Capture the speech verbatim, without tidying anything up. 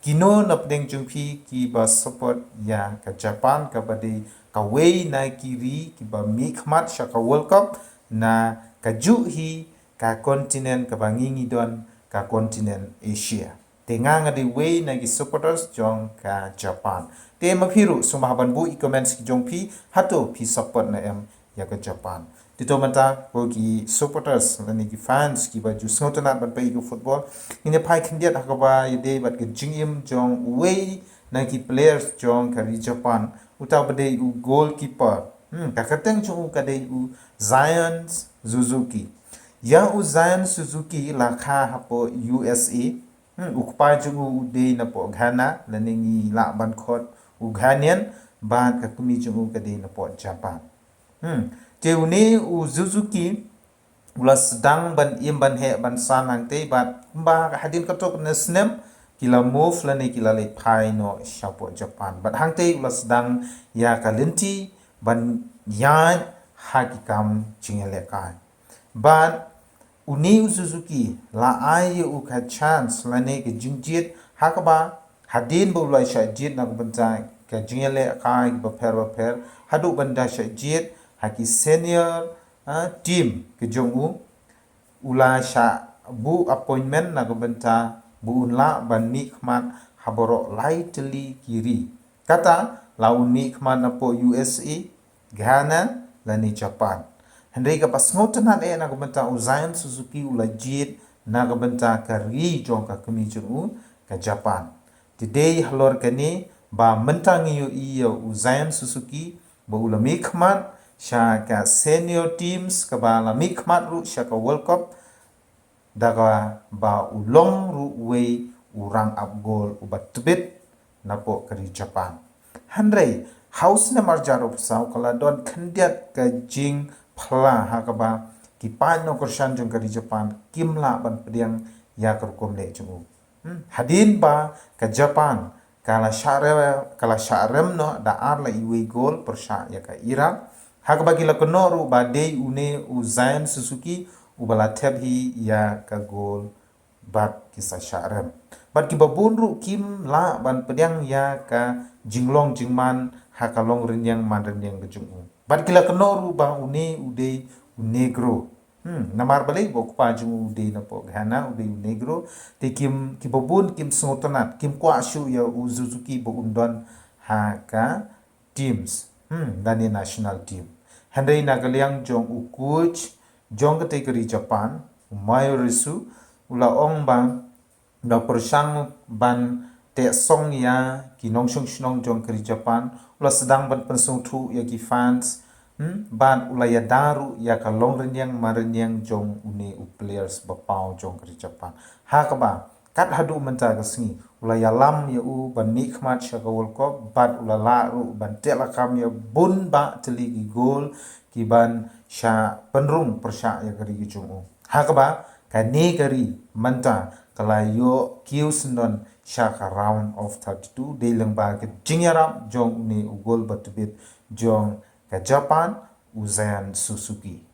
Kino na pdeng jong phi kiba support ïa ka Japan kaba dei kawei na ki ri kiba mihkhmat sha ka World Cup na kajuh hi ka continent kaba ngi ngi don ka continent Asia. Te nga nga dei wei na ki supporters jong ka Japan. Te ma phi ruh sngewbha ban buh i comments ki jong phi, hato phi support ne em ïa ka Japan. Te to mynta ko ki supporters lane ki fans kiba ju sngewtynnat ban peit ïa ka football, ngin ïa phai khyndiat ha kaba ïadei bad ka jingim jong uwei na ki players jong ka ri Japan, uta ba dei u goalkeeper. Hmm, ka kyrteng jong u ka dei u Zion Suzuki. Ïa u Zion Suzuki la kha hapoh U S A. Hmm, u kpa jong u u dei napoh Ghana, lane ngi lah ban khot u Ghanaian, bad ka kmie jong u ka dei napoh Japan. Hmm. Te une u Suzuki u la sdang ban im ban heh ban san hangtei, bad kumba hadien katto katne snem ki la move lane ki la leit phai noh shapoh Japan. Bad hangtei u la sdang ïa ka lynti ban ïaid ha ki kam jingïalehkai. Bad une u Suzuki la ai ïa u ka chance lane ka jingjied ha kaba hadien ba u la shah jied na ka bynta ka jingïalehkai bapher bapher haduh ban da shah jied ha ki senior, ah, team ka jong u, u la shah buh appointment na ka bynta ba un lah ban mihkhmat ha baroh lai tylli ki ri. Kata la un mihkhmat napoh U S A, Ghana lane Japan. Hynrei kaba sngewtynnat eh na ka bynta u Zion Suzuki u la jied na ka bynta ka ri jong ka kmie jong u ka Japan. Te dei halor kane ba mynta ngi ïohi ïa u Zion Suzuki ba u la mihkhmat sha ka senior teams kaba la mihkhmat ruh sha ka World Cup, da kaba u long ruh uwei u rang ap gol uba tbit napoh ka ri Japan. Hynrei ha u snem arhajar arphew saw ka la don khyndiat ka jingphla ha kaba ki paid nongkyrshan jong ka ri Japan kim lah ban pdiang ïa ka rukom leh jong u. Hmm, hadien ba ka Japan ka la shah rem, ka la shah rem noh da ar la iwei gol pyrshah ïa ka Iraq. Ha kaba ki la kynnoh ruh ba dei une u Zion Suzuki uba la thep hi ïa ka gol bad ki sa shah rem. Bad kiba bun ruh kim lah ban pdiang ïa ka jinglong jingman ha ka long rynïeng man rynïeng ka jong u. Bad ki la kynnoh ruh ba une u dei u Negro. Hmm, namar balei ba u kpa jong u dei napoh Ghana, u dei u Negro. Te kim, kiba bun kim sngewtynnat, kim kwah shuh ïa u Suzuki ba un don ha ka teams. Hmm, lane national team. Hynrei na ka liang jong u coach jong katei ka ri Japan, u Masayoshi, u la ong ba da pyrshang ban teh song ïa ki nongshong shnong jong ka ri Japan, u la sdang ban pynsngewthuh ïa ki fans, hmm, bad u la ïada ruh ïa ka long rynïeng man rynïeng jong une u players ba paw jong ka ri Japan. Ha kaba kat haduh mynta ka sngi u la ïalam ïa u ban mihkhmat sha ka World Cup, bad u la lah ruh ban teh lakam ïa bun bah tylli ki gol ki ban shah pynrung pyrshah ïa ka ri ka jong u. Ha kaba kane ka ri mynta ka la ïoh kiew syndon sha ka round of thirty-two, dei lyngba ka jingïarap jong une u gol ba tbit jong ka Japan, u Zion Suzuki.